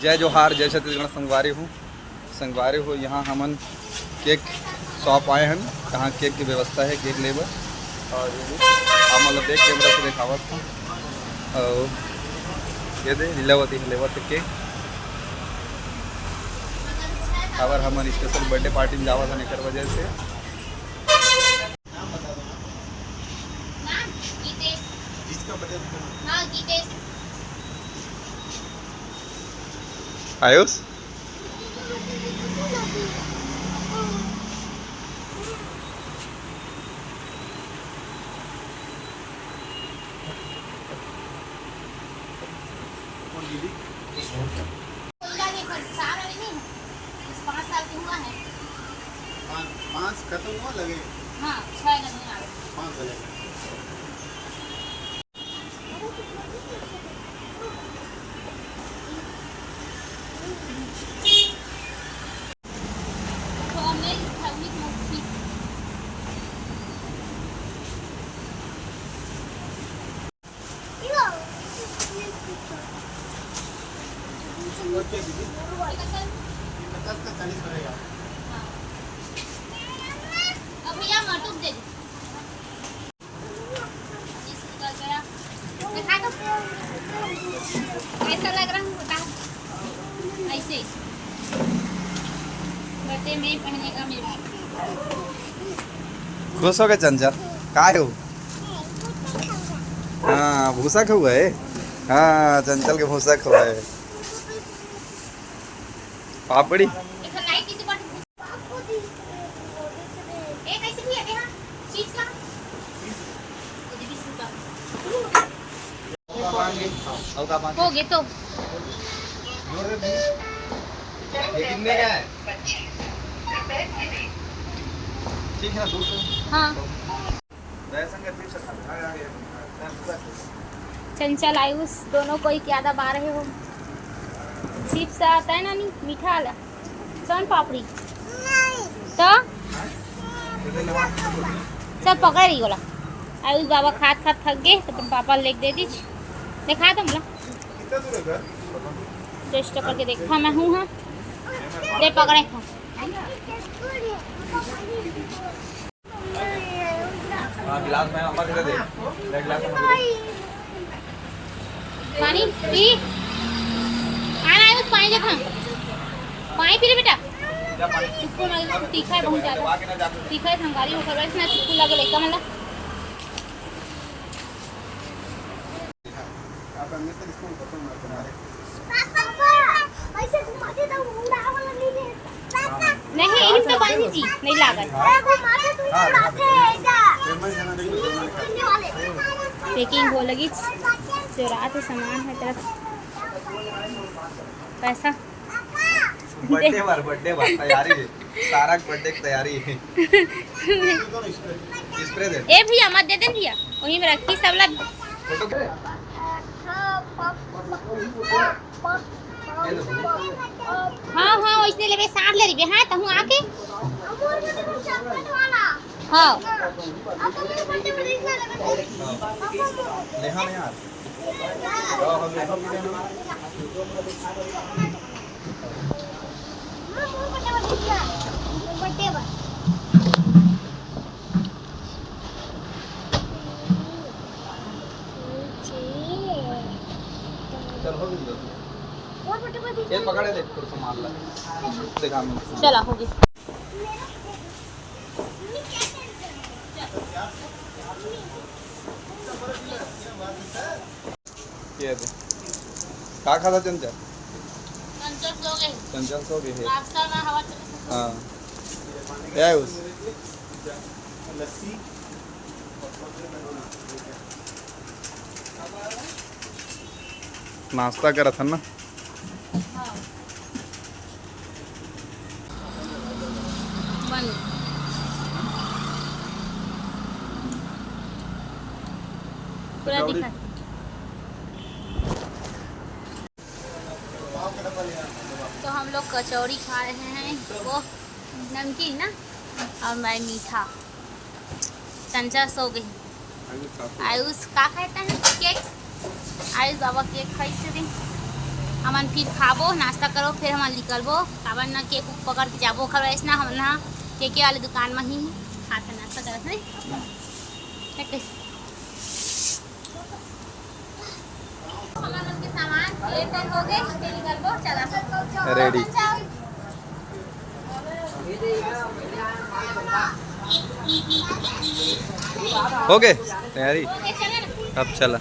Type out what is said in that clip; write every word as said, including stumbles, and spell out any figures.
जय जोहार, जय छत्तीसगढ़ संगवारी हो। संगवारी हो, यहाँ हमन केक शॉप आए हन, कहाँ केक के व्यवस्था हे केक ले बर। और ये भी आप मन ला बैक कैमरा से देखावत हूँ। और ये दे लीलावती ह लेवत हे केक, काबर हमन स्पेशल बर्थडे पार्टी में जावत हन एकर वजह से। नाम बता दो ना। नाम गीतेश। जिसका बर्थडे उसका नाम। हाँ, गीतेश। आयुष। कौन दीदी? उनका भी खर्च सारा नहीं है। बस पाँच साल की हुआ है। पाँच, पाँच खत्म हुआ लगे? हाँ, छः लगने वाले। पाँच लगेगा। अब भैया, मटुक दे दो। दिखा दो। कैसा लग रहा है, बता। ऐसे ही। बर्थडे में पहनेगा मेरा। खुश हो गए चंचल? काय हो? हाँ, भूसा खवाए। हाँ, चंचल के भूसा खवाए। पापड़ी। हो गए तो। ये कितने का है? ठीक है, दो सौ। हाँ। चंचल आयुष दोनों कोई क्या दबा रहे हो? चिप्स आता है ना, नहीं मीठा वाला, सोन पापड़ी। तो चल पकड़ रही बोला। आयुष बाबा खात खात थक गए तो अपन पापा लेके दे दीजिए। दिखा दो मला। टेस्ट करके देखा मैं हूँ, हाँ। दे पकड़े था। हाँ, गिलास में अम्मा के दे दे। ले गिलास में दे दे। पानी पी। आना है, उस पानी देखा। पानी पी ले बेटा। जा पानी। इसको ना, इसको तीखा है बहुत ज़्यादा। तीखा है, संगारी होकर इसने चुटकू लगे लेकर मतलब। नहीं, इन्हीं तो बानी जी, नहीं लागत। पैकिंग हो लगी, जो रात है सामान है तरफ पैसा। बर्थडे बार, बर्थडे बार तैयारी है। सारा बर्थडे की तैयारी है। स्प्रे दे। ए भैया, मत दे दे भैया, वहीं में रखी सब ला। फोटो के? हाँ, हाँ, वैसे लेबे, साथ ले लेबे, हाँ, तहूँ आके। हाँ। नेहा, नेहा। चल, हो गई। ये पकड़े दे, थोड़ा सा मार ला। दिखा मुझे। चला, हो गई। ये दे। का खाता चंचल? चंचल सो गए। चंचल सो गए है। रास्ता में हवा चले से सो हाँ। क्या है उस? लस्सी। नाश्ता करत हन ना। हाँ। बन। पूरा कचौड़ी। दिखा। तो हम लोग कचौड़ी खा रहे हैं, वो नमकीन ना, और मैं मीठा। चंचल सो गई। आयुष का खाए था केक? आयुष बाबा केक खाई से दिन। हमन फिर खाबो, नाश्ता करबो, फिर हमन निकलबो। काबर ना केक उक पकड़ के जाबो, ओखर वजह से ना हमन ह केके वाले दुकान म ही खात हन, नाश्ता करत हन। हमन के सामान लेते हो गए, फिर निकलबो, चला। Ready। हो गए तैयारी। हो गए, चला ना। अब चला।